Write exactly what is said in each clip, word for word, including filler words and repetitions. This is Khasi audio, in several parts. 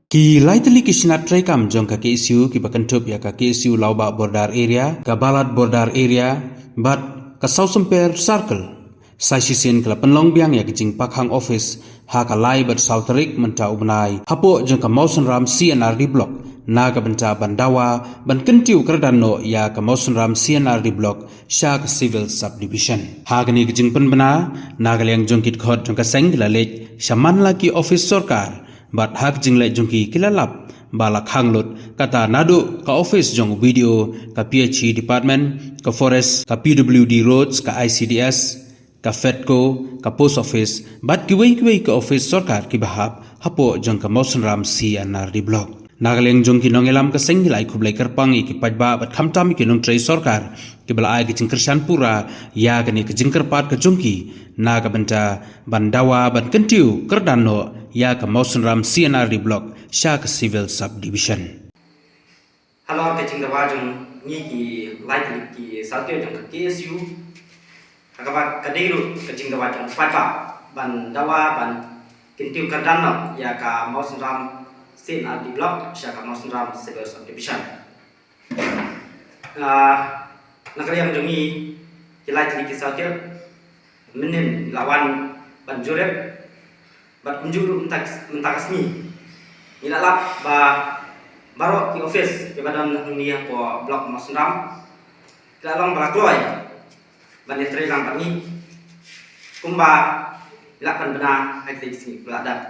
Ki lai tylli ki shnat treikam jong ka K S U kiba kynthup ïa ka K S U Lawbah Border Area, ka Balat Border Area bad ka Sawsymper Circle, sa shisien ka la pynlong biang ïa ka jingpakhang office ha ka lai bad saw tarik mynta u bnai hapoh jong ka Mawsynram C and R D Block, na ka bynta ban dawa ban kyntiew kyrdan noh ïa ka Mawsynram C and R D Block sha ka Civil Subdivision. Ha kane ka jingpynbna, na ka liang jong ki dkhot jong ka seng ki la leit sha man la ki office sorkar bad ha ka jingleit jong ki ki la lap ba la khang lut, kata naduh ka office jong u B D O, ka P H E Department, ka Forest, ka P W D Roads, ka I C D S, ka FEDCO, ka Post Office bad kiwei kiwei ki office sorkar kiba hap hapoh jong ka Mawsynram C and R D Block. Na ka liang jong ki nongïalam ka seng ki la ai khublei kyrpang ïa ki paidbah bad khamtam ïa ki nongtrei sorkar kiba la ai ka jingkyrshan pura ïa kane ka jingkyrpad ka jong ki, na ka bynta ban dawa ban kyntiew kyrdan noh ïa ka Mawsynram C and R D Block sha ka Civil Subdivision. Halor ka jingdawa jong ngi ki lai tylli ki sawtiar jong ka K S U, ha kaba ka dei ruh ka jingdawa jong u paidbah ban dawa ban kyntiew kyrdan noh ïa ka Mawsynram C and R D Block sha ka Mawsynram Civil Subdivision. Ah, na ka liang jong ngi ki lai tylli ki sawtiar, mynhynnin la wan ban jurip bad kumjuh ruh mynta, mynta ka sngi ngi la lap ba baroh ki office kiba don hangne hapoh Block Mawsynram ki la long ba la kloi ban ïatrei lang bad ngi kumba ngi la pynbna ha kine ki sngi ba la dep.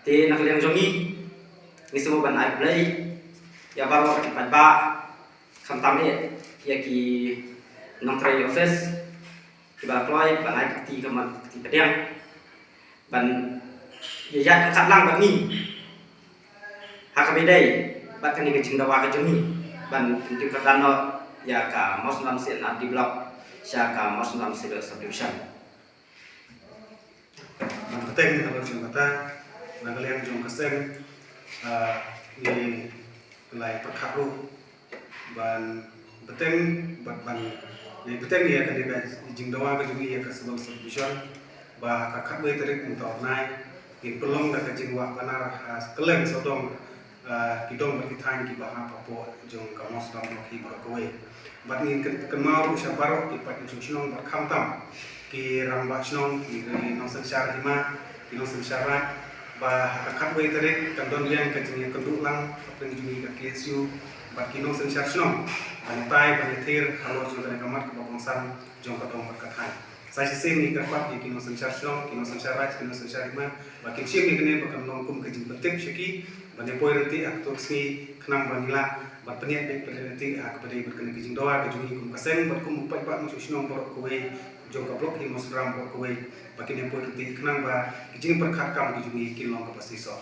Te na ka liang jong ngi, ngi sngewbha ban ai khublei ïa baroh ki paidbah, khamtam eh ïa ki nongtrei office kiba kloi ban ai ka kti kamon ka kti pdiang ban ïa ïaid ryngkat lang bad ngi ha kaba ïadei bad kane ka jingdawa ka jong ngi ban kyntiew kyrdan noh ïa ka Mawsynram C and R D Block sha ka Mawsynram Civil Subdivision. Ban bteng halor jong kata, na ka liang jong ka seng, ah, ngi la ïa pyrkhat ruh ban bteng, ban, ban ïa bteng ïa kane ka jingdawa ka jong ngi ïa ka Civil Subdivision ba ha ka khatwei tarik mynta u bnai ngin pynlong da ka jingwah panar ha kylleng sawdong, ah, ki dong bad ki thaiñ kiba hap hapoh jong ka Mawsynram Block hi baroh kawei. Bad ngin kyn-, kynmaw ruh sha baroh ki paid nongshong shnong bad khamtam ki rangbah shnong, ki nongsynshar hima, ki nongsynshar raid, ba ha ka khatwei tarik kan don biang ka jingïakynduh lang hapdeng jong ngi ka K S U bad ki nongsynshar shnong ban ïatai ban ïathir halor jong kane ka mat kaba kongsan jong ka dong bad ka thaiñ. Sa shisien ngi kyrpad ïa ki nongsynshar shnong, ki nongsynshar raid, ki nongsynshar hima ba kin shim ïa kane ba kan long kum ka jingpyntip sha ki ban ïa poi ryntih ha kato ka sngi khnang ba ngi lah ban pynïaid beit pynïaid ryntih ha kaba dei bad kane ka jingdawa ka jong ngi kum ka seng bad kum u paidbah nongshong shnong baroh kawei jong ka Block hi Mawsynram baroh kawei ba kin ïa poi ryntih khnang ba ki jingpyrkhat kam ki jong ngi kin long kaba shisha.